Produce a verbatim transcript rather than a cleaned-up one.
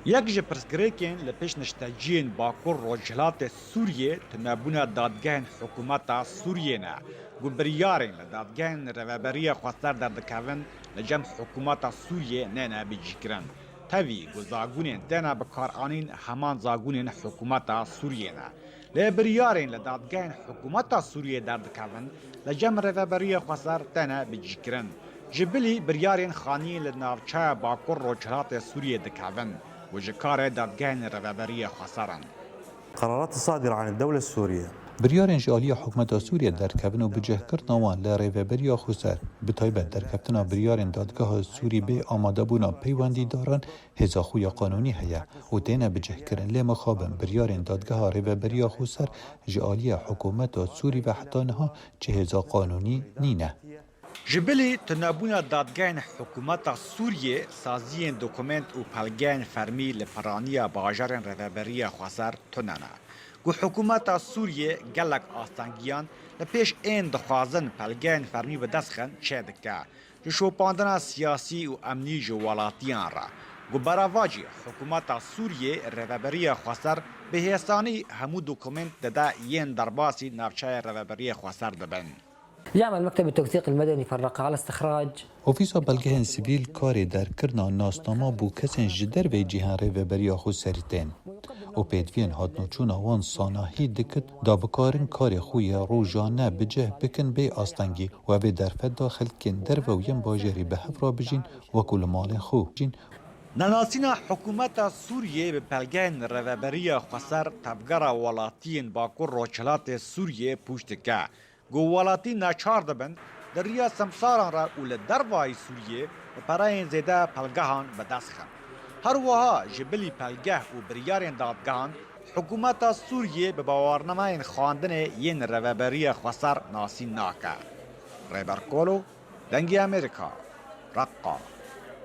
Yek ji pirsgirêkên li pêşnişteciyên Bakur Rojhilatê Sûriyê tunebûna dadgehên hikûmeta Sûriyê ne, ku biryarên li dadgehên Rêveberiya Xweser derdikevin li cem hikûmeta Sûriyê nêne bicîkirin. Tevî ku zagûnên têne bikaranîn heman zagûnên hikûmeta Sûriyê ne. Lê biryarên li dadgehên hikûmeta Sûriyê derdikevin, li cem Rêveberiya Xweser têne bicîkirin. Ji bilî biryarên xaniyên li navçeya Bakur Rojhilatê Sûriyê dikevin û ji karê dadgehên Rêveberiya Xweser in. قرارات الصادرة عن الدولة السورية. Biryarên ji aliyê hikûmeta Sûriyê derkevin û bicihkirina wan li Rêveberiya Xweser, bi taybet derkeftina biryarên dadgeha Sûrî bê amadebûna peywendîdaran, hêza xwe ya qanûnî heye û têne bicihkirin, lê mixabin biryarên dadgeha Rêveberiya Xweser ji aliyê hikûmeta Sûrî ve heta niha çi hêza qanûnî nîne. Ji bilî tunebûna dadgehên hikûmeta Sûriyê, saziyên dokument û pelgeyên fermî li piraniya bajarên Rêveberiya Xweser tune ne. Ku hikûmeta Sûriyê gelek astengiyan li pêş ên dixwazin pelgeyên fermî bi dest xin çêdike. Ji şopandina siyasî û emnî ji welatiyan re. Ku berevacî hikûmeta Sûriyê Rêveberiya Xweser bi hêsanî hemû dokument dide yên derbasî navçeya Rêveberiya Xweser dibin. يعمل مكتب التوثيق المدني في الرقة على استخراج. Ofîsa Belgehên Sivîl karê derkirina nasnama bo kesên ji derveyî cihên Rêveberiya Xweserî tên û pêdiviyên hatnaçûna wan sanahî dikit, da bikarin karê xwe yê rojane bi cih bikin bê astengî û ev ê derfet da xelkên derve û yên bajarî bi hev re bijîn wekû li malên xwe. Nenasîna hikûmeta Sûriyê bi pelgehên Rêveberiya Xweser tevgera welatiyên Bakur Rojhilatê Sûriyê pûç dike. Ku welatî neçar dibin di riya semsaran re û li dervayî Sûriyê bi pereyên zêde pelgehan bi dest xin. Her wiha ji bilî pelgeh û biryarên dadgehan hikûmeta Sûriyê bi bawarnamayên xwendinê yên Rêveberiya Xweser nasîn nake. Rêber Kolo, Dengê Amerîka, Reqqa.